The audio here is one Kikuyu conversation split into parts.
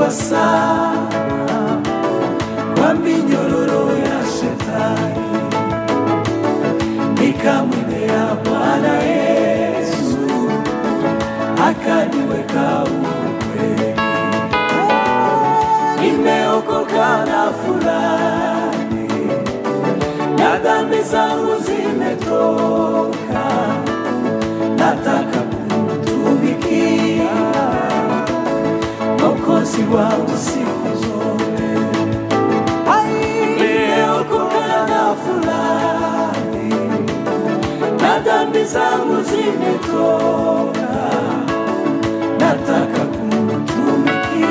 Nimefungwa sana kwa minyororo ya shetani, nikamwendea Bwana Yesu akaniweka huru kweli. Nimeokoka na furahi, na dhambi zangu zimetoka, nataka kumtumikia Mwokozi wangu siku zote. Nimeokoka na furahi, na dhambi zangu zimetoka, nataka kumtumikia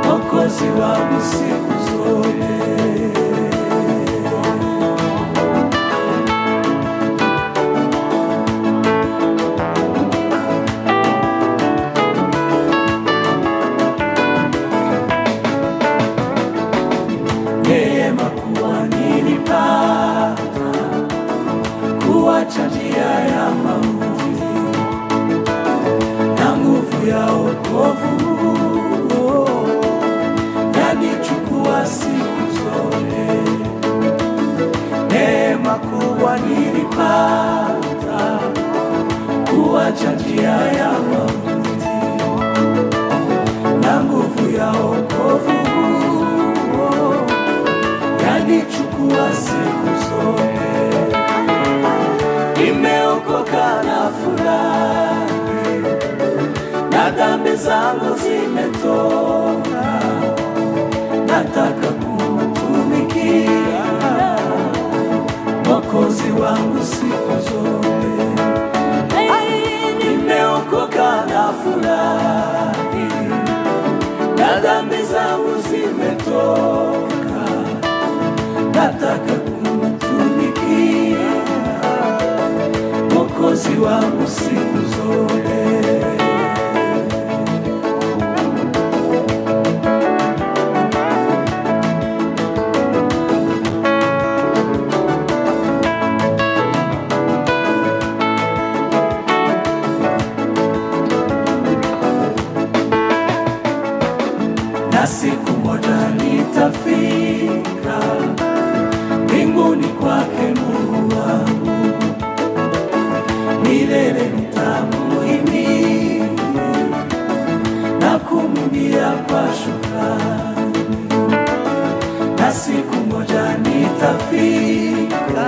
Mwokozi wangu siku zote. Neema kuwa nilipata kuacha njia ya mauti, na nguvu ya wokovu yanichukua siku zote. Neema kuwa nilipata kuacha njia ya mauti, na nguvu ya wokovu yanichukua siku zote. Nimeokoka na furahi, na dhambi zangu zimetoka, nataka kumtumikia Mwokozi wangu siku zote. Nimeokoka na furahi, na dhambi zangu zimetoka, nataka kumtumikia Mwokozi wangu siku zote. Na siku moja nitafika mbinguni kwake Mungu wangu, milele nitamuhimidi na kumwimbia kwa shukrani. Na siku moja nitafika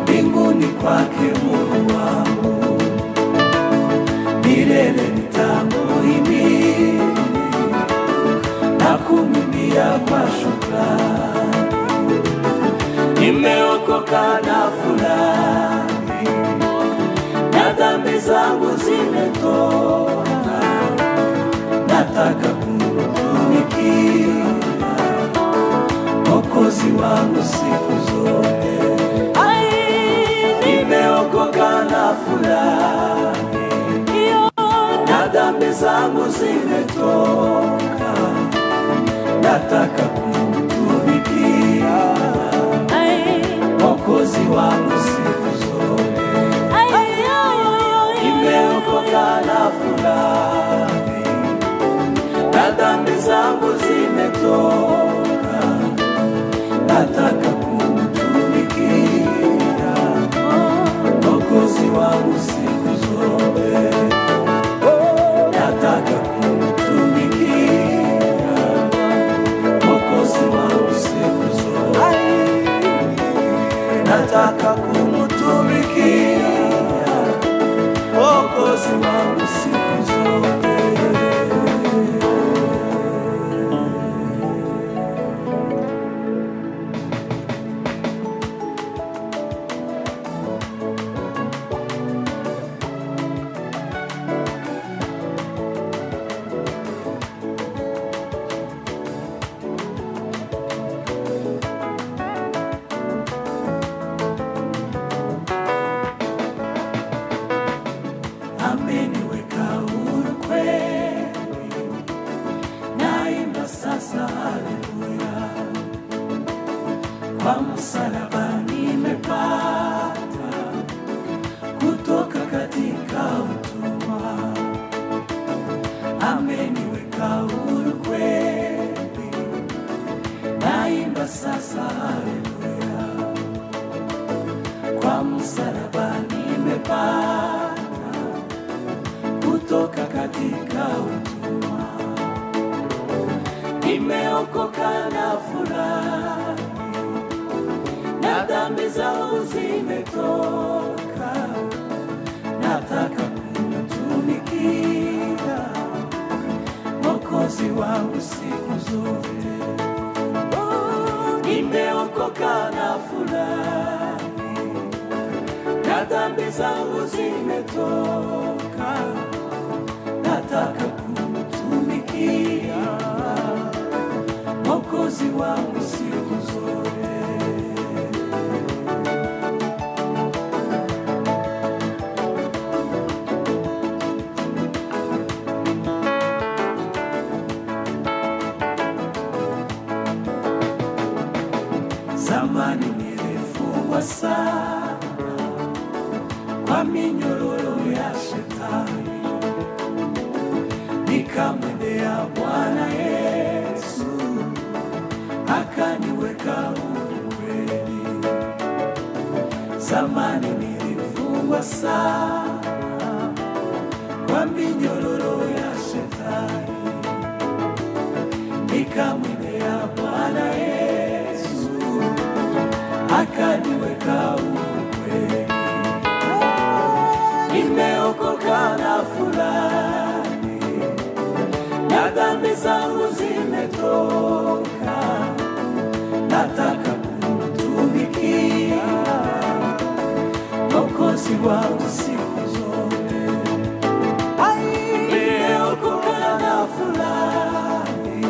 mbinguni kwake Mungu wangu, milele nitamuhimidi na kumwimbia kwa shukrani. Nimeokoka na furahi, na dhambi zangu zimetoka, nataka kumtumikia Mwokozi wangu siku zote. Nimeokoka na furahi, na dhambi zangu zimetoka, nataka kumtumikia Mwokozi wangu siku zote. Nimeokoka na furahi, na dhambi zangu zimetoka, nataka kumtumikia Mwokozi wangu siku zote. Nataka kumtumikia Mwokozi wangu siku zote. Nataka kumtumikia Mwokozi wangu siku zote. Ameniweka huru kweli, naimba sasa haleluya. Kwa msalaba nimepata kutoka katika utumwa, nimeokoka na furahi, na dhambi zangu zimetoka. Nataka kumtumikia Mwokozi wangu siku zote. Oh, nimeokoka na furahi, na dhambi zangu zimetoka. Nataka kumtumikia Mwokozi wangu siku zote. Zamani nilifungwa sana kwa minyororo ya shetani, nikamwendea Bwana Yesu akaniweka huru kweli. Zamani nilifungwa sana kwa minyororo ya shetani, nikamwendea Bwana Yesu akaniweka huru kweli. Nimeokoka na furahi, na dhambi zangu zimetoka. Nataka kumtumikia Mwokozi wangu siku zote. Nimeokoka na furahi,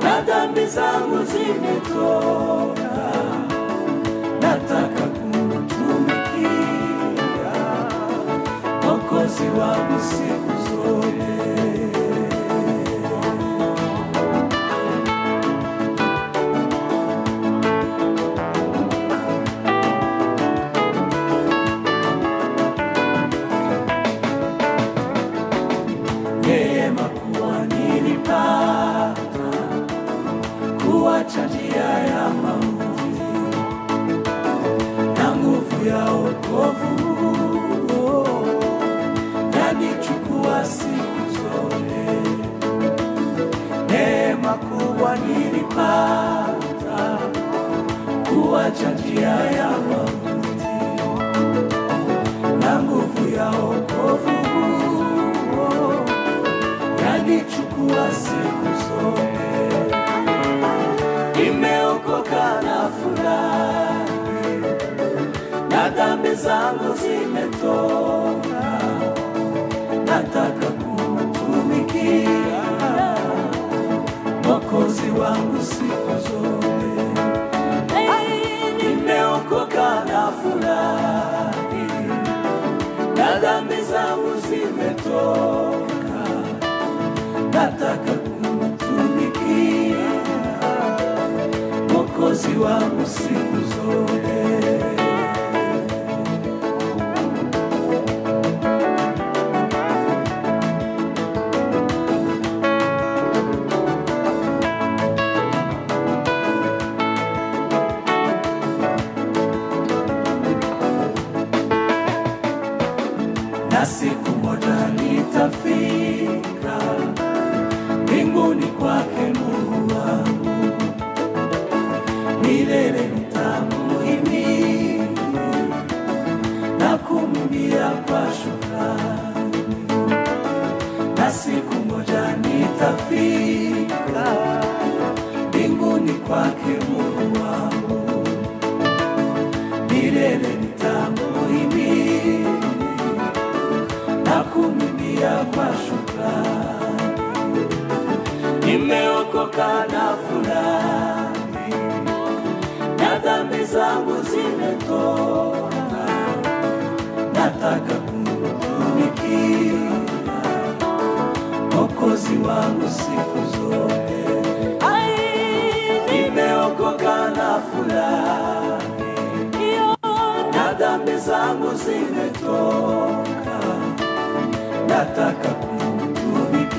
na dhambi zangu zimetoka. Nataka kumtumikia Mwokozi wangu siku zote. Neema kuwa nilipata kuacha njia ya mauti, na nguvu ya wokovu yanichukua siku zote. Neema kuwa nilipata kuacha njia ya mauti, na nguvu ya wokovu yanichukua siku zote. Nimeokoka na furahi, na dhambi zangu zimetoka. Nataka kumtumikia Mwokozi wangu siku zote. Nimeokoka na furahi, na dhambi zangu zimetoka. Nataka kumtumikia Mwokozi wangu siku zote. Na siku moja nitafika mbinguni kwake Mungu wangu, milele nitamuhimidi na kumwimbia kwa shukrani. Na siku moja nitafika mbinguni kwake Mungu wangu, milele nitamuhimidi na kumwimbia kwa shukrani. Nimeokoka na furahi, na dhambi zangu zimetoka. Nataka kumtumikia Mwokozi wangu siku zote. Nimeokoka na furahi, na dhambi zangu zimetoka. Nataka kumtumikia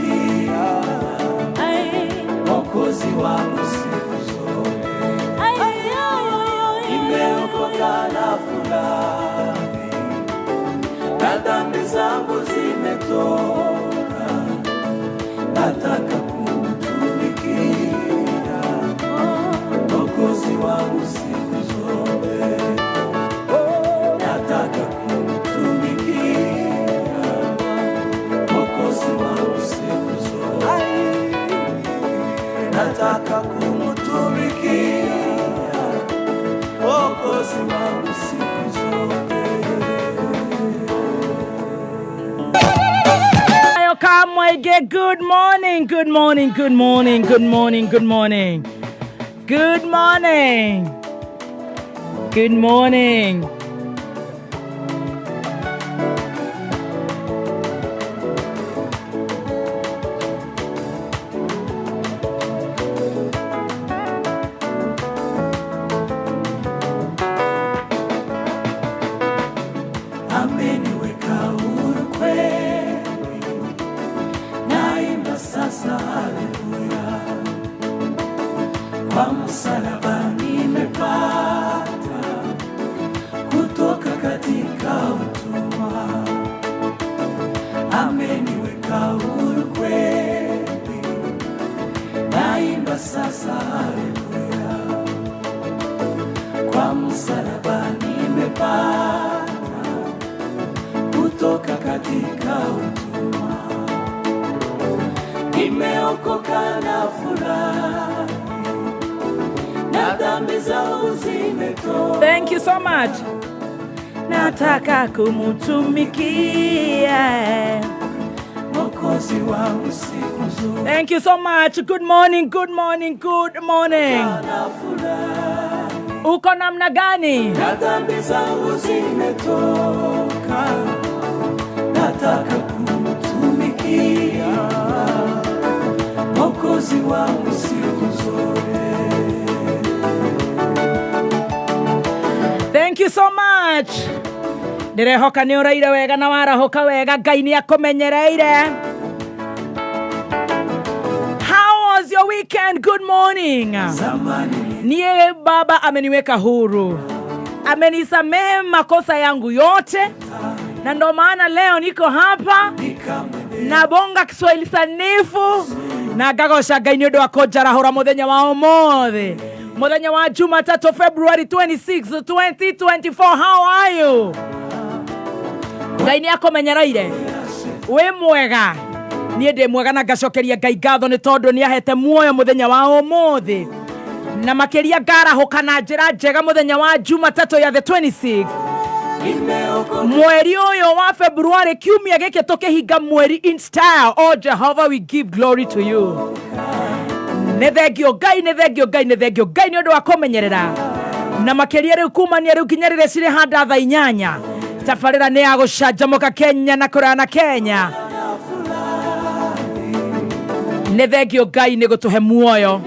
Nataka kumtumikia Mwokozi wangu siku zote. Nataka kumtumikia Mwokozi wangu siku zote. Nataka kumtumikia Mwokozi wangu siku zote. Kamwege, good morning, good morning, good morning, good morning, good morning. Good morning. Good morning. Ameniweka huru kweli, naimba sasa haleluya. Kwa msalaba nimepata kutoka katika utumwa. Ameniweka huru kweli, naimba sasa haleluya. Kwa msalaba nimepata kutoka katika utumwa. Nimeokoka na furahi, na dhambi zangu zimetoka. Thank you so much. Nataka kumutumikia Mwokozi wangu siku zote. Thank you so much. Good morning, good morning, good morning. Na furahi, Uko namna gani? na dhambi zangu zimetoka. Nataka kumtumikia Mwokozi wangu siku zote. Thank you so much. Ndirehoka nĩ ũraire wega na warahoka wega. Ngai nĩ akũmenyereire. How was your weekend? Good morning. Zamani Niye Baba ameniweka huru, amenisamehe makosa yangu yote, na ndo maana leo niko hapa nikamwendea nabonga Kiswahili sanifu na ngagoca Ngai nĩ ũndũ wa kũnjarahũra mũthenya wa ũmũthĩ, mũthenya wa Jumatatu, February 26 2024. How are you? Ngai nĩ akũmenyereire, wĩ mwega? Niĩ ndĩ mwega na ngacokeria Ngai ngatho nĩ tondũ nĩ ahete muoyo mũthenya wa ũmũthĩ, na makĩria ngarahũka na njĩra njega mũthenya wa Jumatatũ ya the 26 nimeokoka mweri ũyũ wa February, kiumia gĩkĩ tũkĩhinga mweri in style. Oh Jehovah, we give glory to you. Nĩ thengio Ngai, nĩ thengio Ngai, nĩ thengio Ngai nĩ ũndũ wa kũmenyerera, na makĩria rĩu kumania rĩu nginya rĩrĩa cirĩ handa thaa 8. Tabarĩra nĩ ya gũcanjamũka Kenya na kũraya na Kenya. Nĩ thengio Ngai nĩ gũtũhe muoyo,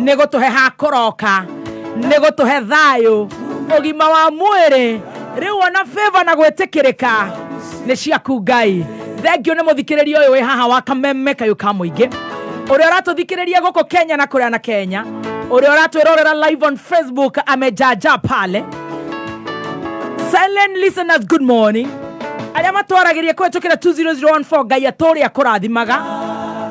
nĩ gũtũhe ha kũroka, nĩ gũtũhe thayũ, ũgima wa mwĩrĩ, rĩu ona favor na gwĩtĩkĩrĩka nĩ ciaku Ngai. Thengio nĩ mũthikĩrĩria ũyũ wĩ haha wa Kameme kayũ ka mũingĩ, ũrĩa ũratũthikĩrĩria gũkũ Kenya na kũrĩa na Kenya, ũrĩa ũratwĩrorera live on Facebook, amejaja pale. Silent listeners, good morning. Arĩa matwaragĩria kũhetũkĩra 20014, Ngai atũrĩa kũrathimaga.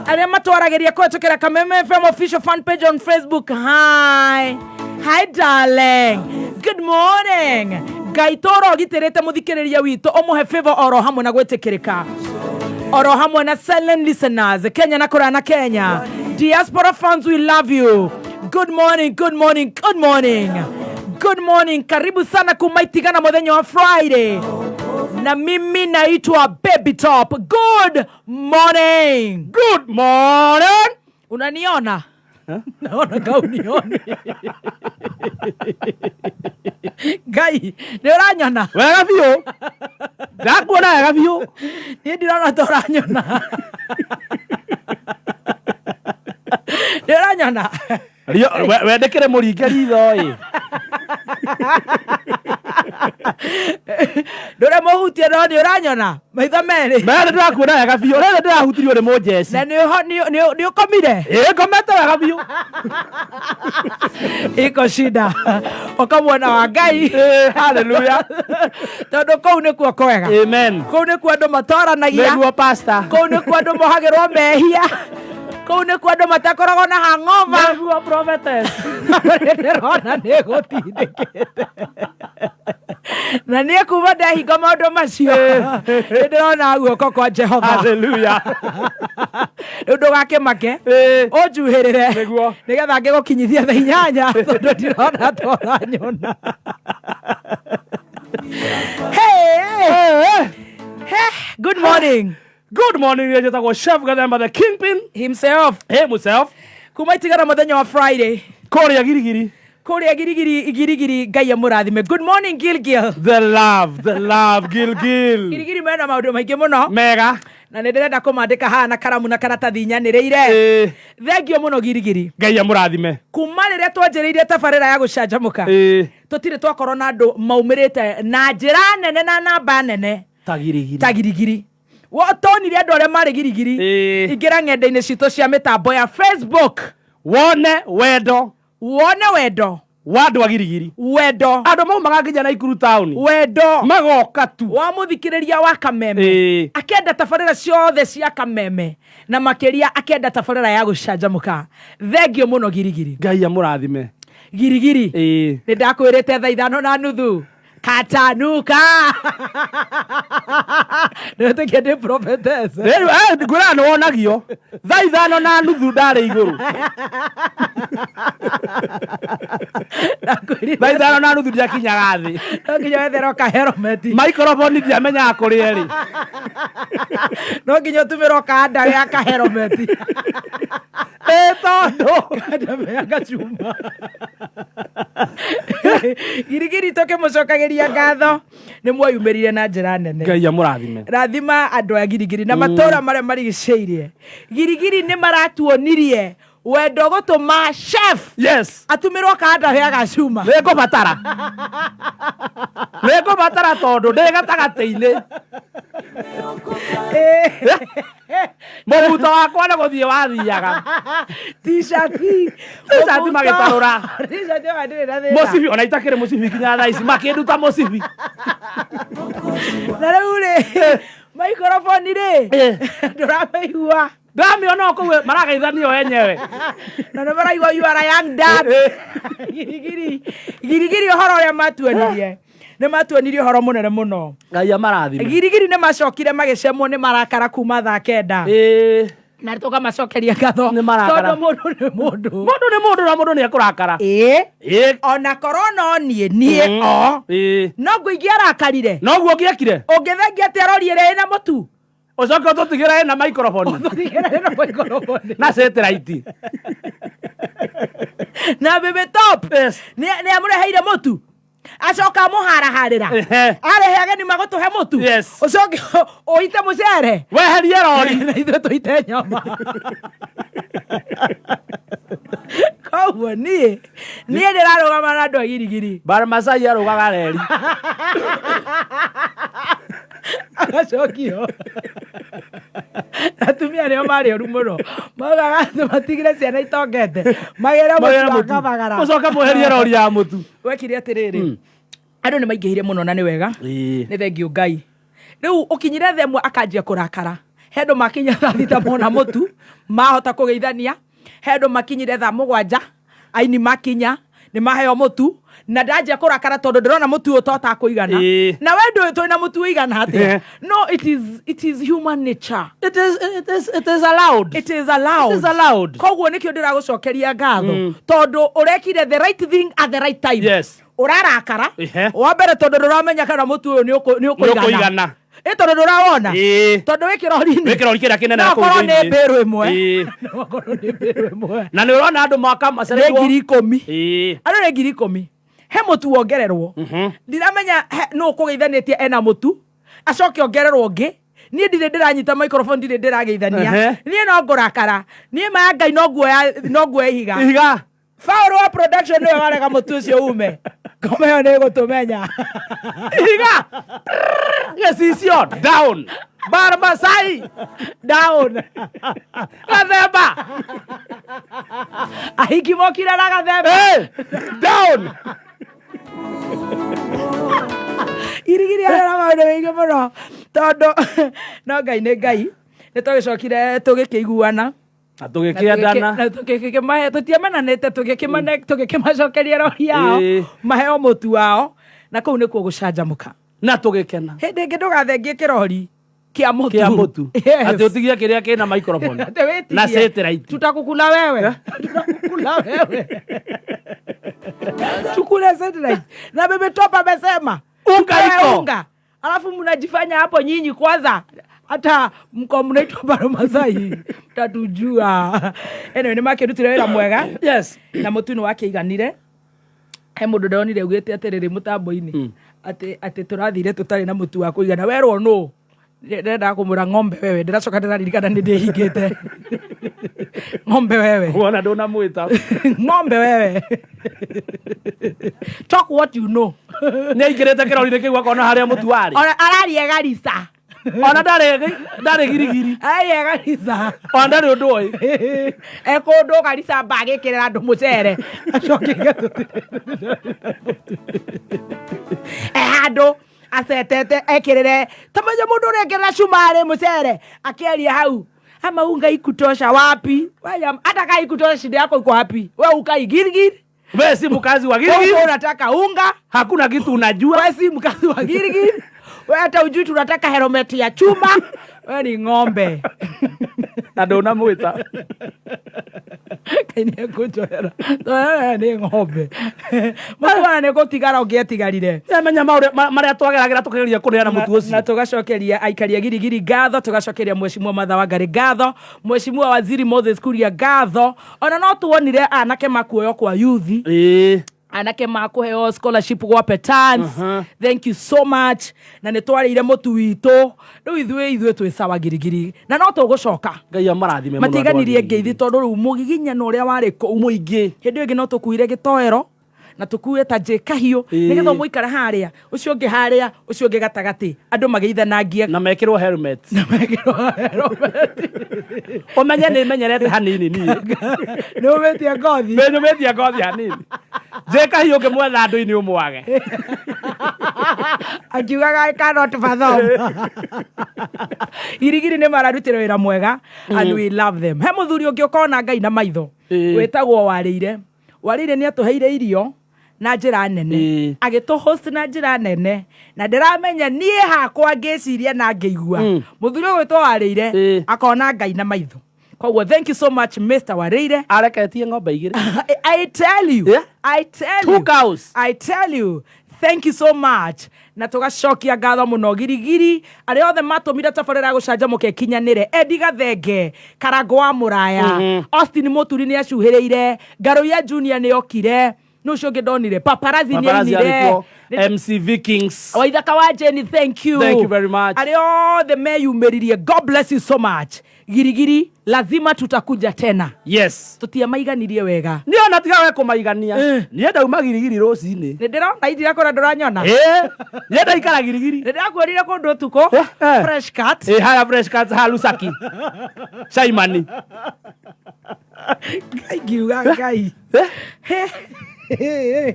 Arĩa matwaragĩria kũhetũkĩra Kameme FM official fan page on Facebook, hi hi darling, good morning. Ngai tũra ũgitĩrĩte mũthikĩrĩria witũ, ũmũhe favor oro hamwe na gwĩtĩkĩrĩka, oro hamwe na silent listeners Kenya na kũraya na Kenya. Diaspora fans, we love you. Good morning, good morning, good morning, good morning. Karibu sana kumaitigana muthenya wa Friday, na mimi naitwa Baby Top. Good morning. Good morning. Unaniona? Naona ka unioni. Ngai, nĩ ũranyona? Wega biũ. Ndakuona wega biũ. Niĩ ndirona ta ũranyona. Nĩ ũranyona? Wendekere mũringe ritho ĩ. Ndũre mũhutie no nĩ ũranyona maitho merĩ. Merĩ ndĩrakuona wega biũ. Rĩrĩ ndĩrahutirio nĩ mũnjeci. Na nĩ ũkomire? Ĩĩ, ngomete wega biũ. Iko shida. Ũkamwona wa Ngai. Ĩĩ, hallelujah. Tondũ kũu nĩkuo kwega. Amen. Kũu nĩkuo andũ matoranagia. Nĩguo, pastor. Kũu nĩkuo andũ mohagĩrwo mehia. Kũu nĩkuo andũ matakoragwo na hangover. Nĩguo, prophetess. Ndĩrona nĩ gũtindĩkĩte na niĩ kuma ndahinga maũndũ macio nĩ ndĩrona guoko kwa Jehova. Hallelujah. Rĩu ndũgakĩmake. Ĩĩ. Ũnjuhĩrĩre. Nĩguo. Nĩgetha ngĩgũkinyithia thaa 8 tondũ ndirona toranyona. Hey, hey, good morning. Good morning, njĩtagwo Chef Gathemba the Kingpin. Himself. Hey, myself. Kuma itigana mũthenya wa Friday. Kũrĩa Girigiri. Kũrĩa Girigiri, Girigiri, Ngai amũrathime. Good morning, Gilgil. The love, the love, Gilgil. Girigiri mena maũndũ maingĩ mũno. Mega. Na nĩ ndĩrenda kũmandĩka haha na karamu na karatathi nyanĩrĩire. Ĩĩ. Thengio mũno, Girigiri. Ngai amũrathime. Kuma rĩrĩa twanjĩrĩirie tabarĩra ya gũcanjamũka, tũtirĩ twakorwo na andũ maumĩrĩte na njĩra nene na namba nene Ta Girigiri. Ta Girigiri. Tonire andũ arĩa marĩ Girigiri. Ingĩra ng'enda-inĩ citũ cia mĩtambo ya Facebook wone wendo. Wone wendo wa andũ a Girigiri. Wendo. Andũ maumaga nginya Naikuru taũni. Wendo. Magoka tu. Wa mũthikĩrĩria wa Kameme. Akenda tabarĩra ciothe cia Kameme na makĩria akenda tabarĩra ya gũcanjamũka. Thengio mũno, Girigiri. Ngai amũrathime. Girigiri, nĩ ndakwĩrĩte thaa 5:30 katanuka nĩwĩtĩkia ndĩ prophetess. Rĩu ngwĩraga nĩ wonagio thaa 5:30 ndarĩ igũrũ. Ndakwĩrire. Thaa 5:30 ndiakinyaga thĩ. No nginya wetherwo kaherometi. Microphone ndiamenyaga kũrĩa ĩrĩ. No nginya ũtumĩrwo kanda gĩa kaherometi. Ĩ tondũ kanda gĩa gacuma. Girigiri, tũkĩmũcokagĩria ngatho nĩ mweyumĩrire na njĩra nene. Ngai amũrathime. Rathima andũ a Girigiri na matũra marĩa marigicĩirie Girigiri. Nĩ maratuonirie wendo gũtũma chef atumĩrwo kanda gĩa gacuma. Nĩ ngũbatara tondũ ndĩ gatagatĩ-inĩ. Mũbuto wakwa nĩ gũthiĩ wathiaga. T-shirt. T-shirt magĩtarũra. T-shirt ĩyo ndĩrĩ na thĩna. Mũcibi ona itakĩrĩ mũcibi nginya thaa ici makĩnduta mũcibi. Na rĩu rĩ, maikoroboni rĩ, ndũramĩigua? Ndamĩona o kũu marageithanio enyewe. Na nĩ maraigua you are a young dad. Girigiri, Girigiri, ũhoro ũrĩa matuonirie, nĩ matuonirie ũhoro mũnene mũno. Ngai amarathime. Girigiri nĩ macokire magĩcemwo nĩ marakara kuma thaa 9. Na tũkamacokeria ngatho. Nĩ marakara. Tondũ mũndũ nĩ mũndũ. Mũndũ nĩ mũndũ na mũndũ nĩ ekũrakara. Ĩĩ, ona korwo no niĩ o no ngũingĩ arakarire. Noguo ũngĩekire. Ũngĩthengia atĩa rori ĩrĩa ĩna mũtu? Ũcoke ũtũtigĩre ĩna microphone. Ũtũtigĩre ĩna microphone. Na satellite. Na baby top. Yes. Nĩ amũreheire mũtu, acoka amũharaharĩra. Arehe ageni magũtũhe mũtu. Ũcoke ũite mũcere. Weherie rori. Na ithuĩ tũite nyama. Koguo niĩ ndĩrarũgama na andũ a Girigiri. Barmasai arũgaga reri. Agacokio atumia nĩo marĩ oru mũno, maugaga atĩ matigire ciana itongete magĩre mũtu wa kabagara. Mũcoke mweherie rori ya mũtu. Wekire atĩrĩrĩ, andũ nĩ maingĩhire mũno na nĩ wega. Nĩ thengio Ngai. Rĩu ũkinyire thaa 1 akanjia kũrakara. He andũ makinya thaa 6 mona mũtu mahota kũgeithania. He andũ makinyire thaa 7, aini makinya nĩ maheo mũtu na ndanjia kũrakara tondũ ndĩrona mũtu ũyũ to takũigana. Na we ndũĩ twĩna mũtu ũigana atĩa. No it is human nature. It is allowed. It is allowed. It is allowed. Koguo nĩkĩo ndĩragũcokeria ngatho tondũ ũrekire the right thing at the right time. Ũrarakara wa mbere tondũ ndũramenya kana mũtu ũyũ nĩ ũkũigana. Ũkũigana. Ĩ tondũ ndũrawona. Tondũ wĩ kĩrori-inĩ. Wĩ kĩrori kĩrĩa kĩnene no na kũu korwo nĩ thĩinĩ. mbĩrũ ĩmwe. No korwo nĩ mbĩrũ ĩmwe. Na nĩ ũrona andũ maka Nĩ macereirwo. 10,000. Andũ nĩ 10,000 he mũtu wongererwo. Ndiramenya nũ ũkũgeithanĩtie ena mũtu acoke ongererwo ũngĩ. Niĩ ndirĩ ndĩranyita microphone, ndirĩ ndĩrageithania. Niĩ no ngũrakara. Niĩ ma ya Ngai no nguoya ihiga. Ihiga. Faũrũ wa production nĩwe warega mũtu ũcio ume. Ngoma ĩyo nĩ ĩgũtũmenya. Ihiga gĩcicio down, Barmasai down. Gathemba. Ahiki mokire na gathemba. Hey, down. Irigiri arĩ na maũndũ maingĩ mũno tondũ no Ngai nĩ Ngai, nĩ twagĩcokire tũgĩkĩiguana. Na tũgĩkĩendana. Na tũgĩkĩmahe, tũtiamenanĩte, tũgĩkĩmacokeria rori yao. Ĩĩ. Maheo mũtu wao, na kũu nĩkuo gũcanjamũka. Na tũgĩkena. Hĩndĩ ĩngĩ ndũgathengie kĩrori kĩa mũtu. Kĩa mũtu. Yes. Atĩ ũtigie kĩrĩa kĩna microphone Atĩ wĩtigie. na satellite. Tutakukula wewe, tutakukula wewe, tukule satellite. Na Bebe Top amesema Unga tupewe iko. unga, alafu mnajifanya hapo nyinyi kwanza hata mko mnaitwa Barmasai, mtatujua. Anyway, nĩ makĩrutire wĩra mwega. Yes. Na mũtu nĩ wakĩiganire. He mũndũ ndonire augĩte atĩrĩrĩ mũtambo-inĩ atĩ tũrathire tũtarĩ na mũtu wa kũigana. Werwo nũ? Ndĩrendaga kũmwĩra ng'ombe wewe, ndĩracoka ndĩraririkana nĩ ndĩhingĩte. Ng'ombe wewe. Wona ndũnamwĩta. Ng'ombe wewe, talk what you know. Nĩ aingĩrĩte kĩrori-inĩ kĩu akona harĩa mũtu warĩ. Ona araria Garissa. Ona ndarĩ girigiri. Araria Garissa. Ona ndarĩ ũndũ oĩ. E kũndũ Garissa mbagĩkĩrĩra andũ mũcere, acoke e handũ acetete ekĩrĩre tamenya mũndũ ũrekĩrĩra cumarĩ mũcere akĩaria hau ama unga ikutosha wapi. Wewe, hata kaa ikutosha, shida yako iko wapi? We ukai Gilgil. We si mkazi wa Wewe Gilgil. unataka unga. Hakuna kitu unajua. We si mkazi wa Gilgil. We hata ujui tunataka helmeti ya chuma. We ni ng'ombe. Na ndũnamwĩta. Ngai nĩ ekũnjohera. Wewe nĩ ng'ombe. Mũtwana nĩ gũtigara ũngĩetigarire. Nĩamenya marĩa twageragĩra tũkĩgeria kũneana mũtu Na ũcio. tũgacokeria aikari a Girigiri ngatho, tũgacokeria Mheshimiwa Martha Wangari ngatho, Mheshimiwa Waziri Moses Kuria ngatho. Ona no tuonire anake makuoywo kwa yuthi, Ĩĩ. anake makũheo scholarship gwa Petans. Thank you so much. Na nĩ twarĩire mũtu witũ. Rĩu ithuĩ twĩ sawa Girigiri, na no tũgũcoka. Ngai amarathime mũno andũ a Matiganirie Gilgil. ngeithi tondũ rĩu mũgiginyano ũrĩa warĩ kũu mũingĩ. Hĩndĩ ĩyo ĩngĩ no tũkuire gĩtoero na tũkue ta njĩ kahiũ, Ĩĩ. nĩgetha ũmwe aikara harĩa, ũcio ũngĩ harĩa, ũcio ũngĩ gatagatĩ, andũ magĩithanagie. Na mekĩrwo helmet. Na mekĩrwo helmet. Ũmenye nĩ menyerete hanini niĩ. Nĩ ũmĩtie ngothi. Nĩnyũmĩtie ngothi hanini. Njĩ kahiũ ũngĩmwetha andũ-inĩ ũmwage. Akiugaga I cannot fathom. Irigiri nĩ mararutire wĩra mwega and we love them. He mũthuri ũngĩ ũkona Ngai na maitho, Ĩĩ. wĩtagwo Warĩire. Warĩire nĩ atũheire irio na njĩra nene, Ĩĩ. agĩtũ host na njĩra nene, na ndĩramenya niĩ hakwa ngĩciria na ngĩigua mũthuri ũyũ gwĩtwo Warĩire Ĩĩ. akona Ngai na maitho. Koguo thank you so much, Mr Warĩire. Areketie ng'ombe igĩrĩ. I tell you. Yeah. I tell Two you. cows. I tell you. Thank you so much. Na tũgacokia ngatho mũno Girigiri arĩa othe matũmire tabarĩra ya gũcanjamũka ĩkinyanĩre. Edi Gathenge, Karango wa Mũraya, Austin Mũturi nĩ acuhĩrĩire, Ngaruiya Junior nĩ okire, nĩ ũcio ũngĩ ndonire, Paparazzi nĩ Paparazzi ainire. arĩ kuo. MC Vikings. Waithaka wa Jenny, thank you. Thank you very much. Arĩa othe meyumĩririe, God bless you so much. Girigiri, lazima tutakuja tena. Yes. Tũtiamaiganirie wega. Niĩ ona tiga we kũmaigania. Eh. Niĩ ndauma Girigiri rũcinĩ. Nĩ ndĩrona indirakora ndũranyona. Ĩĩ. Niĩ ndaikara Girigiri. Nĩ ndĩrakuonire kũndũ ũtukũ. Eh, eh. Fresh cut. Ĩ haya fresh cuts ha Lusaki. Shaimani. Ngai, ngiuga Ngai. Eh?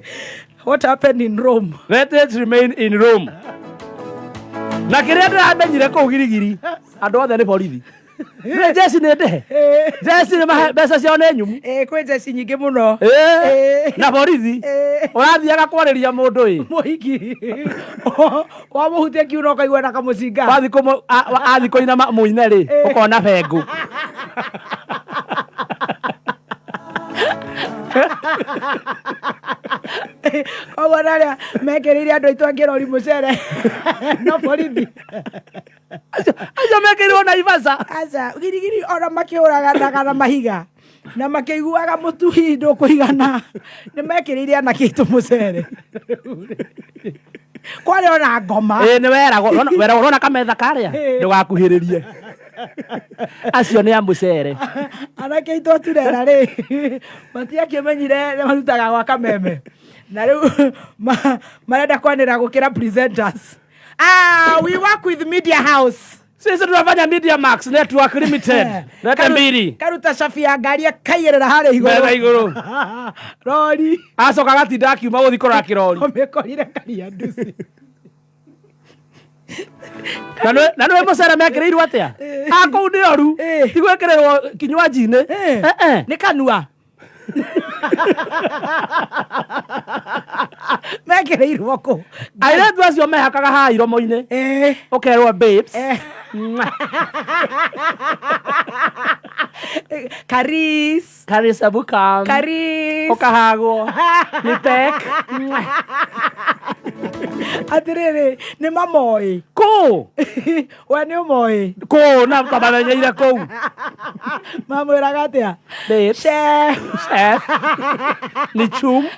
What happened in Rome? Let it remain in Rome. Na kĩrĩa ndĩramenyire kũu Girigiri, andũ othe nĩ borithi. Nĩ jeci nĩ ndĩhe. Jeci nĩ mahe mbeca ciao nĩ nyumu. Eh, kwĩ njeci nyingĩ mũno. Ĩĩ. Eh. Na borithi. Eh. Ũrathiaga kwarĩria mũndũ ĩ. Mũhiki wamũhutia kiuno ũkaigua na kamũcinga. Wathiĩ kũmũ athiĩ kũina mũine rĩ, ũkona bengũ. Koguo na arĩa mekĩrĩire andũ aitũ a kĩrori mũcere no borithi. Acio mekĩrĩirwo Naivasha. Aca, Girigiri ona makĩũraganaga na mahiga na makĩiguaga mũtu hihi ndũkũigana, nĩ mekĩrĩire anake aitũ mũcere. Kwarĩ ona ngoma. Ĩĩ nĩ weragwo, weragwo ũrona kametha karĩa ndũgakuhĩrĩrie. Acio nĩ a mũcere. Anake aitũ a Turera rĩ, matiakĩmenyire nĩ marutaga gwa kameme. Na rĩu marenda kwanĩra gũkĩra presenters. Ah, we work with Media House. Sisi tunafanya Media Max Network Limited. Lete mbili. Karuta cabi ya ngari akaigĩrĩra harĩa igũrũ. Metha igũrũ. Rori. Acoka agatinda akiuma gũthiĩ kũrora kĩrori. Ũmĩkorire karia nduci. Na nĩ mũcere mekĩrĩirwo atĩa? A kũu nĩ oru. Ti gwĩkĩrĩrwo kinywaji-inĩ. Eh, eh. Nĩ kanua. Mekĩrĩirwo kũ? Airĩtu acio mehakaga haha iromo-inĩ. Ũkerwo babes. Karis. Karis abuka. Karis. Ũkahagwo. Nĩ pek. Atĩrĩrĩ, nĩ mamoĩ. Kũ? We nĩ ũmoĩ. Kũ na twamenyeire kũu. Mamwĩraga atĩa? Babes. Chef. Chef. Nĩ chum.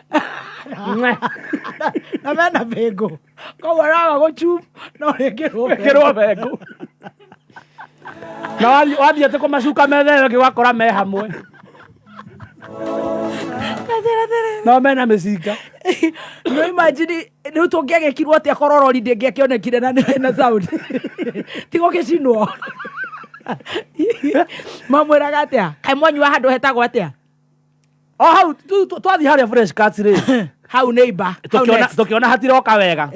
Na mena bĩngũ. Koguo raga gũchum no rĩkĩrwo Ĩkĩrwo bengũ. Na wathiĩ atĩ kũmacuka metha ĩyo ĩngĩ ũgakora me hamwe. No mena mĩcinga. No imagine rĩu tũngĩagĩkirwo atĩa korwo rori ndĩngĩakĩonekire na nĩ na sound. Tigo gĩcinwo. Mamwĩraga atĩa? Kaĩ mwanyua handũ hetagwo atĩa? O hau twathiĩ harĩa Fresh Cuts rĩ. Hau neighbor. Hau next. Tũkĩona hatiroka wega.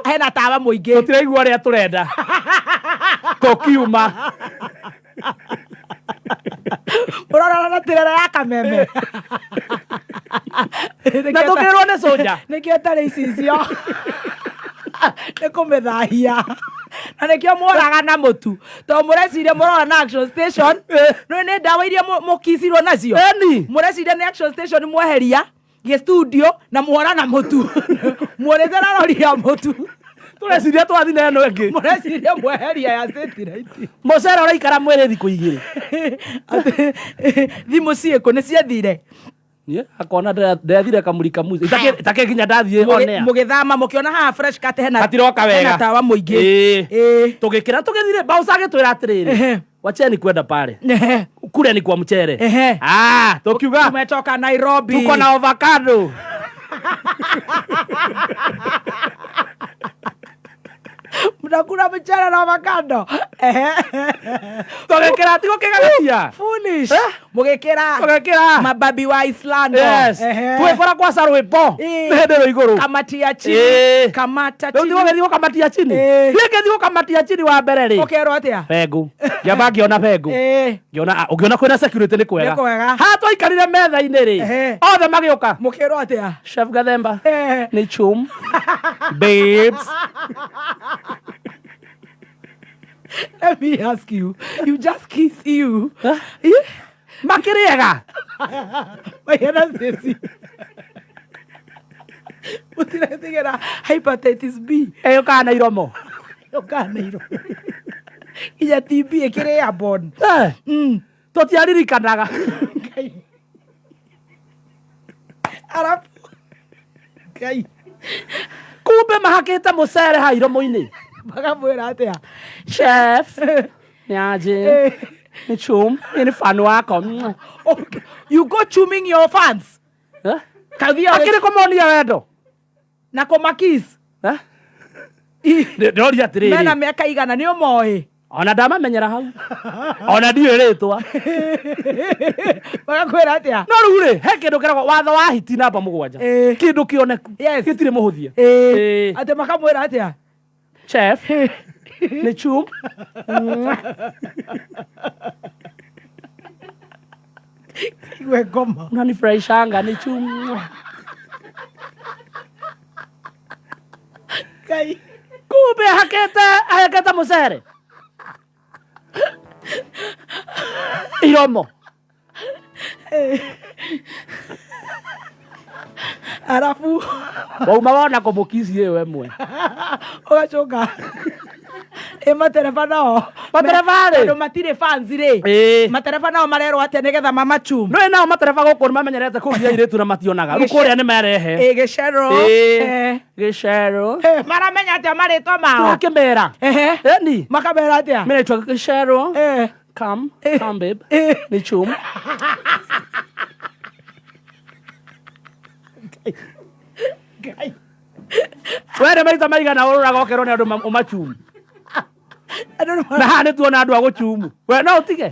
Hena tawa mũingĩ. Tũtiraigua ũrĩa tũrenda. Tũkiuma. Ũrorora na tirera ya kameme. Na tũkĩrwo nĩ soja. Nĩkĩo tarĩ icicio. Nĩ kũmĩthahia. Na nĩkĩo mworaga na mũtu. Tondũ mũreciria mũrora na Action Station. Nĩ nĩ ndawa iria mũkicirwo nacio. Eni. Mũreciria nĩ Action Station mweheria gĩ studio na muora na mũtu. Muorĩte na rori ya mũtu. Tũreciria twathi na ĩno ĩngĩ. Mũreciria mweheria ya satellite. Mũcere ũraikara mwĩrĩ thikũ igĩrĩ. Atĩ, thimũ ciĩkũ nĩ ciathire. Niĩ akona ndethire kamuri kamuzi. Itakĩ nginya ndathiĩ on air. Mũgĩthama mũkĩona haha Fresh Cut hena Hatiroka wega. hena tawa mũingĩ. Tũgĩkĩra tũgĩthire bouncer agĩtwĩra atĩrĩrĩ. Wacheni kwenda pale. Kule ni kwa mchere. Ah, tukiuga tumetoka Nairobi. Tuko na avocado. Mnakula mchele na avocado. Tũgĩkĩra tigo kĩgagatia. Foolish. Mũgĩkĩra. Tũgĩkĩra. Mababi wa Islando. Yes. Twĩkora kwa rwĩmbo. Nĩ hĩndĩ ĩyo igũrũ. Kamati ya chini. Kamata chini. Rĩu tigo gĩthiĩ gũkamatia chini. Niĩ ngĩthiĩ gũkamatia chini wa mbere rĩ. Ũkerwo atĩa? Bengũ. Ngĩamba ngĩona bengũ. Ngĩona ũngĩona kwĩna security nĩ kwega. Nĩ kwega. Haha twaikarire metha-inĩ rĩ. Othe magĩũka. Mũkĩrwo atĩa? Chef Gathemba. Nĩ chum. Babes. Let me ask you. You just kiss you. Makĩrĩega. Mahiana Stacy. Mũtiretigĩra hepatitis B. Ĩyũkaga na iromo. Ĩyũkaga na iromo. Nginya TB ĩkĩrĩ airborne. Tũtiaririkanaga. Arabu. Ngai. Kumbe mahakĩte mũcere ha iromo-inĩ. Makamwĩra atĩa? Chef. Niaje. Ni chum. Ni fan wako. Okay. You go chuming your fans. Kathia Akĩrĩ kũmonia wendo. Na kũmakis. Ndĩroria atĩrĩrĩ. Mena mĩaka igana nĩ ũmoĩ. Ona ndamamenyera hau. Ona ndiũĩ rĩtwa. Magakwĩra atĩa? No rĩu rĩ, he kĩndũ kĩragwo watho wa hiti namba 7. Kĩndũ kĩoneku. Gĩtirĩ mũhũthia. Atĩ makamwĩra atĩa? Chef. Nĩ chum. Igwe ngoma. Unanifurahishanga nĩ chum. Ngai. Kumbe ahakĩte mũcere. Iromo. Arabu. Wauma wona kũmũkici ĩyo ĩmwe. Ũgacoka. Ĩ matereba nao. Matereba rĩ? Tondũ matirĩ fans rĩ. Matereba nao marerwo atĩa nĩgetha mamachum. Nĩũĩ nao matereba gũkũ nĩ mamenyerete kũgia airĩtu na mationaga. Rĩu kũrĩa nĩ merehe. Gĩcero. Gĩcero. Maramenya atĩa marĩtwa mao? Tũrakĩmera. Ĩni. Makamera atĩa? Mimi naitwa Gĩcero. Come, come babe. Nĩ chum. Ngai. We nĩ maita maigana ũrũraga ũkerwo nĩ andũ ũmachumu. Andũ nĩ Na haha nĩ tuona andũ a gũchumu. We no ũtige.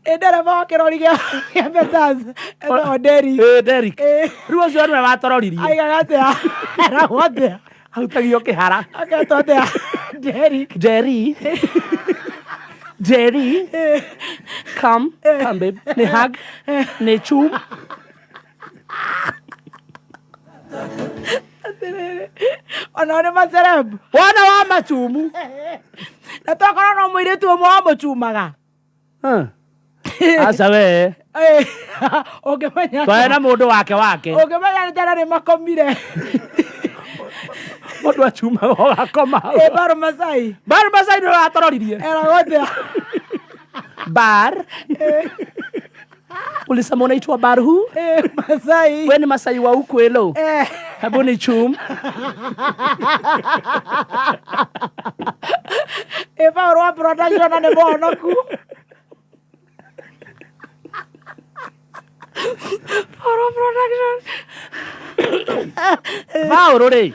Ĩ ndereba wa kĩrori gĩa Betas etagwo Derrick. Ĩ Derrick. Ĩ. Rĩu ũcio nĩwe watororirie. Aigaga atĩa? Eragwo atĩa? Arutagio kĩhara. Agetwo atĩa? Derrick. Jerry. Jerry. Come, come babe. Ni hug. Ni chum. Atĩrĩrĩ, onao nĩ maceleb. Wana wa machumu. Na tokorwo no mũirĩtu ũmwe wamũcumaga. Huh. Aca we. Ĩ, ũngĩmenya Twarĩ na mũndũ wake wake. ũngĩmenya nĩ tena nĩ makomire. Mũndũ achumaga ũgakoma. Ĩ Baru Masai Bar Masai nĩwe watororirie. eragwo atĩa? Bar. Ulisema unaitwa Bar who? Ĩ Masai. We ni Masai wa Ukwelo. Eh. Hebu ni chum. Ĩ Paul wa production na nĩ mũhonoku. Paul wa production. Paul rĩ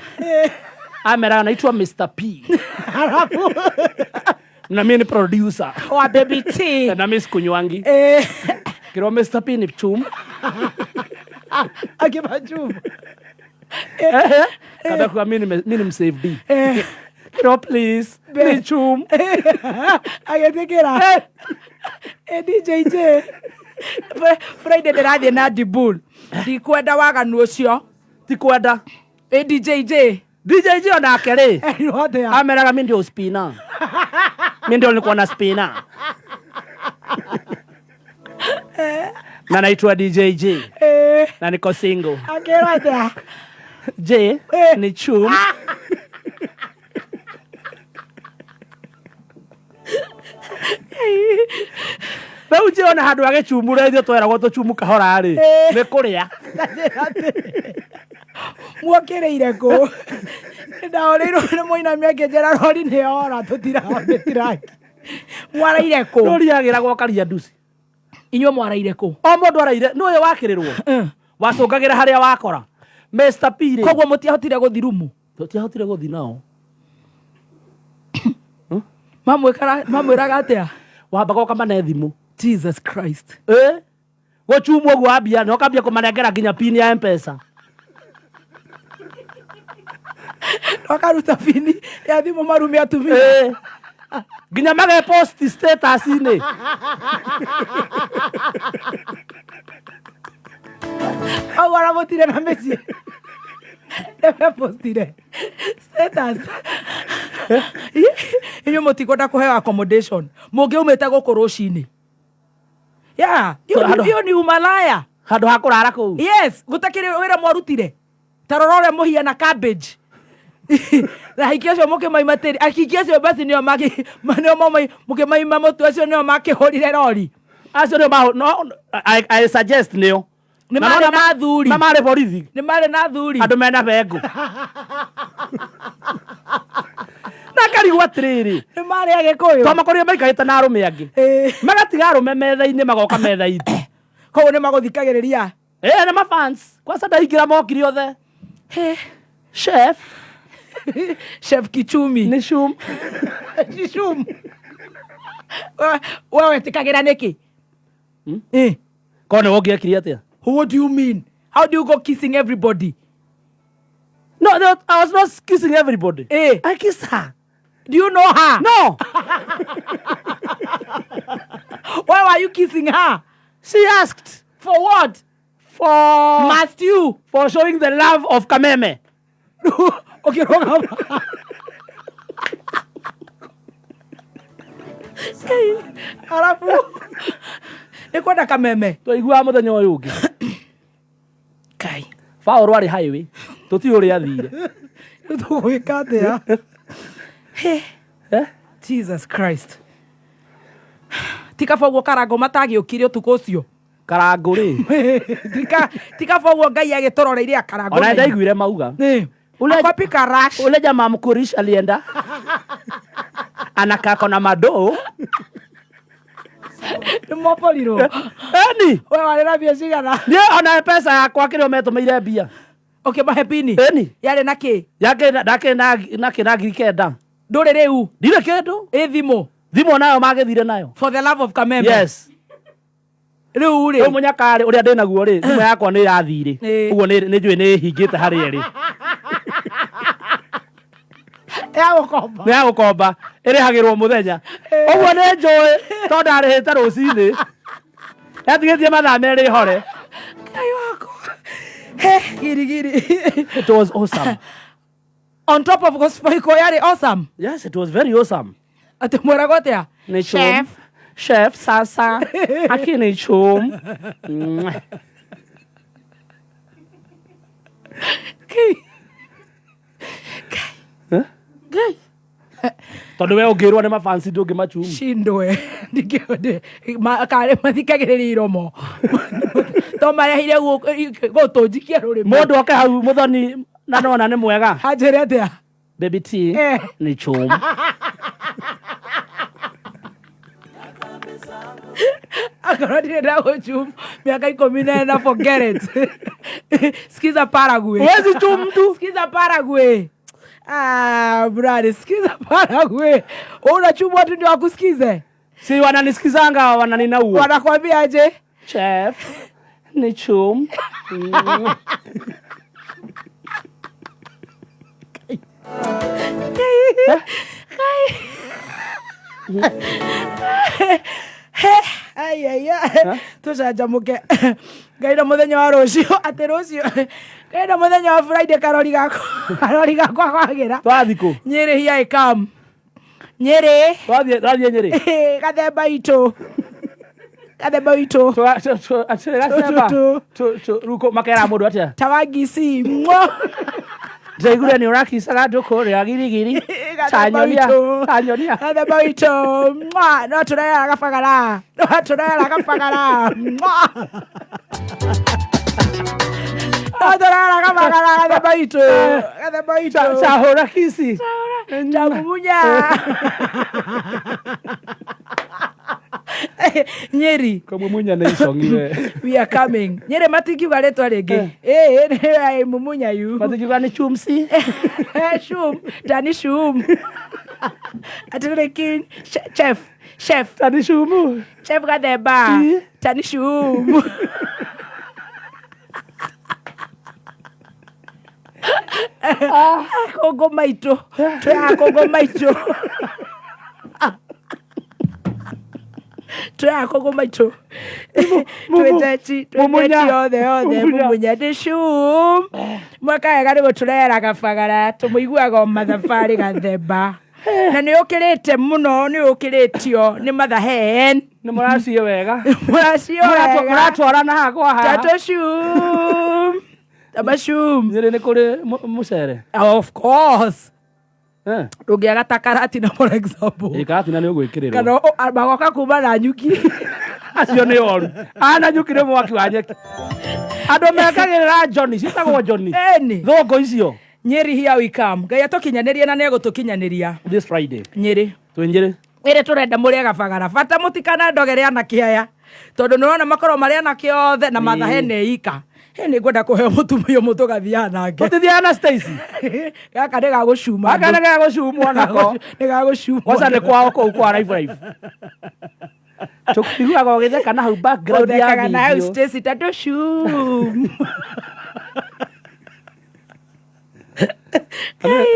ameraga naitwa Mr. P. Halafu Na mimi ni producer. wa Baby T. Na mimi sikunywangi. Eh, Kirwa Mr. P ni chum. akimachuma. Kada kwa mimi ni mimi ni msave D. Eh, Kirwa please ni chum. agĩtĩkĩra. Eh, DJ J. Friday ndĩrathiĩ na Dibul. Ndikwenda waganu ũcio. Ti kwenda. Ĩ DJ J. DJ J onake rĩ Erirwo atĩa? ameraga mimi ndio spina. Mimi ndio nilikuwa na spina. Na naitwa DJ J. Eh, Na niko single. akĩrwo atĩa? J ni chum. Rĩu J ona handũ agĩchumũra ithuĩ tweragwo tũchumu kahora rĩ Eh. nĩ kũrĩa. Muokĩrĩire kũ? Ndaũrĩirwo nĩ mũinami akĩnjĩra rori nĩ yora tũtiraonĩtiraki. Mwaraire kũ? Rori yagĩragwo karia nduci. Inyuĩ mwaraire kũ? O mũndũ araire nĩ ũyũ wakĩrĩrwo wacũngagĩra harĩa wakora. Mr. P rĩ Koguo mũtiahotire gũthi rumu. tũtiahotire gũthiĩ nao. Mamwĩraga atĩa? Wambaga ũkamane thimũ. Jesus Christ. Eh? Gũchumwo ũguo wambia na ũkambia kũmanengera nginya pin ya M-Pesa. Wakaruta bini ya thimũ marume atumia. Eh. Nginya magepost status-inĩ. Hau ona mũtirĩ na mĩciĩ. Nĩmepostire status. Inyuĩ mũtikwenda kũheo accommodation. Mũngĩaumĩte gũkũ rũcinĩ. Yeah, hiyo ni umalaya. Handũ ha kũrara kũu. Yes, gũtakĩrĩ wĩra mwarutire. Ta rora ũrĩa mũhiana cabbage. Na ahiki acio mũkĩmaima tĩri. Ahiki acio basi nĩo nĩo mũkĩmaima mũtu acio nĩo makĩhũrire rori. Acio nĩo no I suggest nĩo. Nĩ marĩ na athuri. Na marĩ borithi. Nĩ marĩ na athuri. Andũ mena bengo. Na ngarigwo atĩrĩrĩ. Nĩ marĩ Agĩkũyũ. Twamakorire maikarĩte na arũme angĩ. Ĩĩ. Magatiga arũme metha-inĩ magoka metha itũ. Koguo nĩ magũthikagĩrĩria. Eh, nĩ mafans. Kwanza ndaingĩra mokire othe. He. Chef Chef Kichumi. nĩ chum. Chishum. We wetĩkagĩra nĩkĩ? Eh. Korwo nĩ ũngĩekire atĩa? What do you mean? How do you go kissing everybody? No, no, I was not kissing everybody. Eh. I kissed her. Do you know her? No. Why were you kissing her? She asked For what? for Must you? for showing the love of Kameme. Ũkĩrũgama. Arabu nĩ kwenda kameme. Twaiguaga mũthenya ũyũ ũngĩ. Kai. Paul arĩ highway. Tũtiũĩ ũrĩa athire. Tũgwĩka atĩa? He. Eh? Jesus Christ. Ti kaba ũguo karango matagĩũkire ũtukũ ũcio. Karangũ rĩ. Ti kaba ũguo Ngai agĩtũroreire akarango. Ona ndaiguire mauga. Nĩ. Ule- Akapika rash. Ule jamaa mkurish alienda. Anakaa kona madoo. Nĩ moborirwo. Eni. We warĩ na mbia cigana? Niĩ ona mpesa yakwa kĩrĩa metũmĩire mbia. Ũkĩmahe pini? Eni. Yarĩ na kĩ? Yakĩ ndakĩ na nakĩ na 9,000. Ndũrĩ rĩu? Ndirĩ kĩndũ. Ĩ thimũ? Thimũ nayo magĩthire nayo. For the love of Kameme. Yes. Rĩu Rĩu rĩ. mũnyakarĩ ũrĩa ndĩ naguo rĩ, thimũ yakwa nĩ yathirĩ. Ĩ. Ũguo nĩ nĩ njũĩ nĩ hingĩte harĩa ĩrĩ. Ya gũkomba. Nĩ ya gũkomba. Ĩrĩhagĩrwo mũthenya. Ũguo nĩ njũĩ tondũ ndarĩhĩte rũcinĩ. Yatigĩtie mathaa merĩ hore. Ngai wakwa. He, giri giri. It was awesome. On top of gospel yarĩ awesome. Yes, it was very awesome. Atĩ mweragwo atĩa? Nĩ chum. Chef. Chef sasa. Akini chum. Mwah. Ngai. Eh? Ngai. Tondũ we ũngĩrwo nĩ mafansi ndũngĩmachum. Shindwe. Karĩ mathikagĩrĩria iromo. To marehire gũtũnjikia rũrĩmĩ. Mũndũ oke hau mũthoni na nona nĩ mwega. Anjĩre atĩa? Baby T Eh. nĩ chum. Akorwo ndirĩ ndagũchum mĩaka 14, forget it. Sikiza Paraguay. Huwezi chum mtu. Sikiza Paraguay. Ah, brother, sikiza Paraguay. Wewe unachumwa tu ndio wakusikize. Si wananisikizanga wananinaua. Wanakwambia aje? Chef nĩ chum. Ai ai ai. Tucanjamũke. Ngai na mũthenya wa rũciũ, atĩ rũciũ. Ngai na mũthenya wa Friday karori gakwa. Karori gakwa kwagĩra. Twathiĩ kũ? Nyĩrĩ here I come. Nyĩrĩ. Twathiĩ twathiĩ Nyĩrĩ. Gathemba itũ. Gathemba itũ. Atĩrĩ gacemba. Tu, Rĩu makera mũndũ atĩa? Tawangisi. Mwa. Ndaiguire nĩ ũrakicaga andũ kũrĩa girigiri. Gathemba Tanyonia. witũ. Tanyonia. Gathemba witũ. Mwa. No tũrera gabagara. No tũrera gabagara. Mwa. No tũrera gabagara gathemba witũ. Gathemba witũ. Cahũra kici. Chamumunya. Nyeri. Kamumunya nĩ icong'i we. We are coming. Nyeri matingiuga rĩtwa rĩngĩ. Ĩĩ nĩ mumunya you. Matingiuga nĩ chumsi. Shum, Tani Shum. Atĩrĩrĩ king, chef, chef, Tani shumu. chef Gathemba. Ĩ. Tani Shum. Kongo maitũ. Twĩ haha Kongo maitũ. Twĩ haha Kongo maitũ. Twĩteti, twĩteti Mumunya. othe othe Mumunya. mumunya ndĩ shum. Mwaka wega nĩ gũtũrehera gabagara tũmũiguaga o mathabarĩ gathemba. Na nĩ ũkĩrĩte mũno nĩ ũkĩrĩtio nĩ mathahen. Nĩ mũraciĩ wega. Mũracio wega. Mũratwarana haha kwa haha. Tatũ shum. Tamashum. Nyĩrĩ nĩ kũrĩ mũcere. Of course. Eh. Ndũngĩaga ta karatina for example. Ĩ karatina nĩ ũgwĩkĩrĩrwo. Kana magoka kuma na nyuki. Acio nĩ oru. Ana nyuki nĩ mwaki wa nyeki. Andũ mekagĩrĩra Johnny, ciĩtagwo Johnny. Eni. Thũngũ icio. Nyeri here we come. Ngai atũkinyanĩrie na nĩegũtũkinyanĩria. This Friday. Nyeri. Twĩ Nyĩrĩ. Ĩrĩ tũrenda mũrĩe gabagara. Bata mũtikanandogere anake aya. Tondũ nĩũrona makorwo marĩ anake othe na mathahe nĩ ika. He nĩ ngwenda kũheo mũtumia ũmwe tũgathiaga nake. Tũtithiaga na Stacy. Gaka nĩ gagũcuma. Gaka nĩ gagũcumwo nako. Nĩ gagũcumwo. Kwanza nĩ kwao kũu kwa Life Life. Tũiguaga ũgĩtheka na hau background ya Ũthekaga na hau video. Stacy tondũ cum.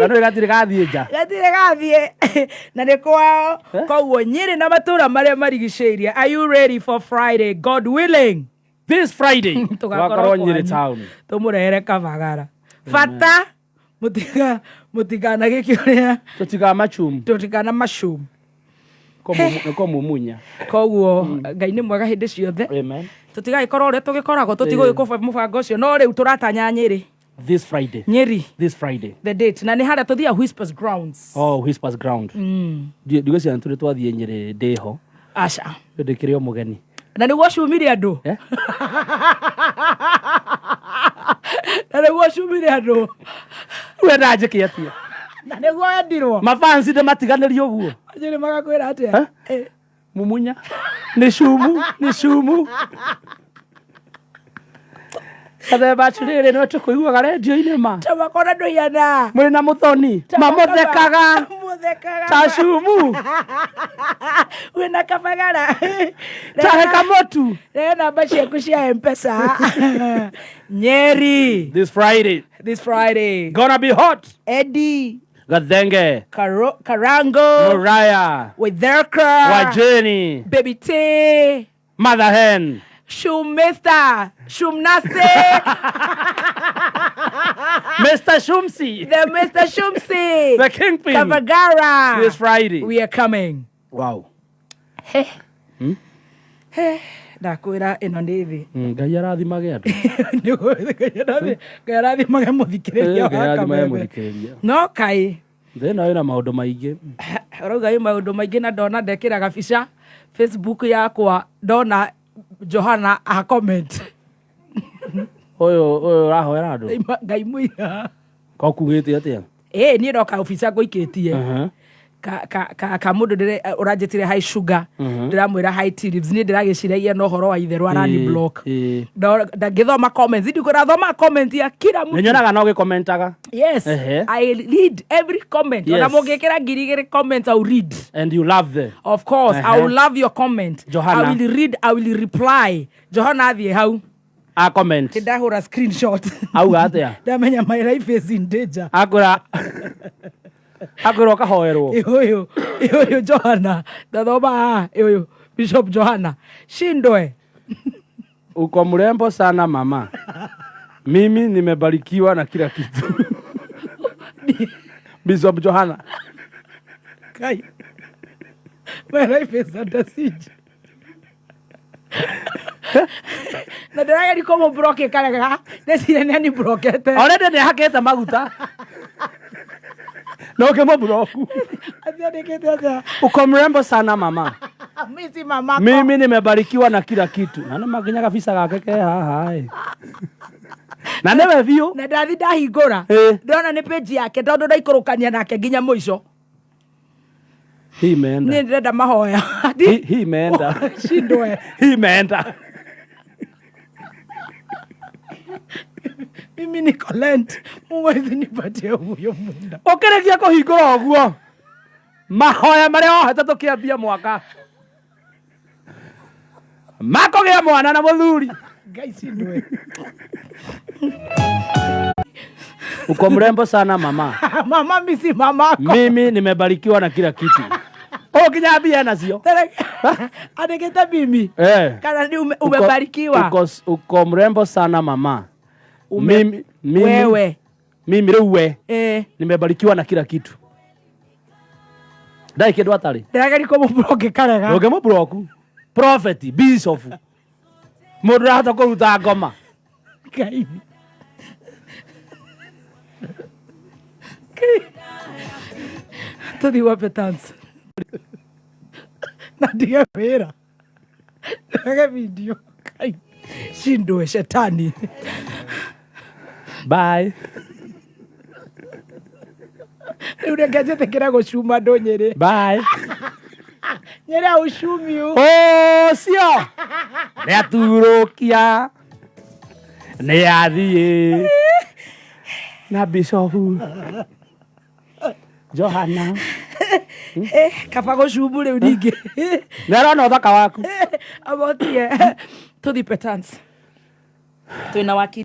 Na nĩ gatirĩ gathiĩ nja. Gatirĩ gathiĩ. Na nĩ kwao. Eh? Koguo Nyĩrĩ na matũra marĩa marigicĩirie. Are you ready for Friday? God willing. This Friday Tũgakorwo tũgakorwo Nyĩrĩ kwanyu. town. Tũmũrehere kabagara. Bata mũtikanagĩke ũrĩa Tũtikamachum. tũtikana mashum. Nĩko mumunya. Koguo Ngai nĩ mwega hĩndĩ ciothe. Amen. Tũtigagĩkorwo ũrĩa tũgĩkoragwo tũtigũgĩkũba mũbango ũcio no rĩu tũratanya Nyĩrĩ. This Friday. Nyĩrĩ. This Friday. The date na nĩ harĩa tũthiaga Whispers Grounds. Oh, Whispers Ground. Ndigwĩciria nĩ tũrĩ twathiĩ Nyĩrĩ ndĩho. Aca. Ndĩkĩrĩ o mũgeni. Na nĩguo cumire andũ. Eh? Na nĩguo cumire andũ. Wenda njĩke atĩa? Na nĩguo wendirwo. Mafansi ndĩmatiganĩrie ũguo. Nyĩrĩ magakwĩra atĩa? Eh? Eh. Mumunya nĩ cumu, nĩ cumu. Gathemba atĩrĩrĩ, nĩwe tũkũiguaga rendio-inĩ ma. Tamakona ndũhiana. Mũrĩ na mũthoni mamũthekaga. Mũthekaga. Ta cumu. Wĩna kabagara. Tahe kamũtu. Rehe namba ciaku cia Mpesa. Nyeri. This Friday. This Friday. Gonna be hot. Eddie. Gathenge. Karango. Muraya. Witherka. Wajeni. Baby T. Mother Hen. Shumista. Shumnase. Mr. Shumsi. The Mr. Shumsi. The Kingpin. Kavagara. This Friday. We are coming. Wow. He. He. Ndakwĩra ĩno nĩ thĩ. Ngai arathimage andũ. Ngai arathimage mũthikĩrĩria Ngai wa arathimage Kameme. mũthikĩrĩria. No kaĩ Thĩ ĩno ĩna maũndũ maingĩ. Ũrauga ĩ maũndũ maingĩ na ndona ndekĩraga bica Facebook yakwa ndona Johana a comment. Ũyũ ũyũ ũrahoera andũ. Ngai mũira. Ko kugĩte atĩa? Ĩ niĩ no kaũbica ngũikĩtie. Ka ka ka ka mũndũ ndĩre ũranjĩtire hi sugar. Ndĩramwĩra hi tea leaves. Niĩ ndĩragĩciragia na ũhoro wa itherũ arani block. Ndangĩthoma comments, ndikũrathoma comment ya kila mtu. Nĩnyonaga no gĩkomentaga. Yes. Ehe. I read every comment. Ona Yes. mũngĩkĩra 2000 comments, I will read. And you love them. Of course. I will love your comment. Johanna. I will read, I will reply. Johana athiĩ hau. A comment. Ndahũra screenshot. Auga atĩa? Ndamenya my life is in danger. Akwĩra akwĩra ũkahoerwo. Ũyũ ũyũ Johana ndathoma haha, ũyũ Bishop Johana shindwe. Uko mrembo sana mama. Mimi nimebarikiwa na kila kitu. Bishop Johana. Kai. My life is under siege. Na ndĩrageria kũmũblock karega ndeciria nĩ aniblokete. Already nĩ hakĩte maguta. Na ũkĩmũblock. Athiandĩkĩte atĩa? Uko mrembo sana mama. Mimi si mamako. Mimi nimebarikiwa na kila kitu. Na nĩ makinyaga visa gake ke haha ĩ. Na nĩwe biũ. Na ndathi ndahingũra ndona nĩ page yake tondũ ndaikũrũkania nake nginya mũico. Hii imeenda. Niĩ ndĩrenda mahoya. Hii imeenda. Shindwe. Hii imeenda. Mimi niko Lent. Mungu hawezi nipatie huyo muda. Ũkĩrĩkia kũhingũra ũguo mahoya marĩa wohete tũkĩambia mwaka makũgĩa mwana na mũthuri. Ngai shindwe. Uko mrembo sana mama. Mama mimi si mamako. Mimi nimebarikiwa na kila kitu. Ũkinya mbia nacio. Andĩkĩte mimi. Kana ni umebarikiwa. Uko mrembo sana mama. Mimi, Wewe. Mimi rĩu we. Nimebarikiwa na kila kitu. Ndarĩ kĩndũ atarĩ. Ndĩrageria kũmũblock karega. Ndũngĩmũblock. Prophet, bishop. Mũndũ ũrahota kũruta ngoma. Ngai. Tũthiĩ wape dance. Na ndige wĩra. Ndige video. Ngai. Shindwe shetani. Bye. Rĩu reke njĩtĩkĩre gũcuma andũ Nyĩrĩ. Bye. Nyĩrĩ aucumiu. Ũcio nĩ aturũkia nĩ athiĩ na Bishop Johana. Kaba gũcumu rĩu ningĩ. Nĩ arona ũthaka waku. Abotie. Tũthiĩ petance. Twĩna wakiri.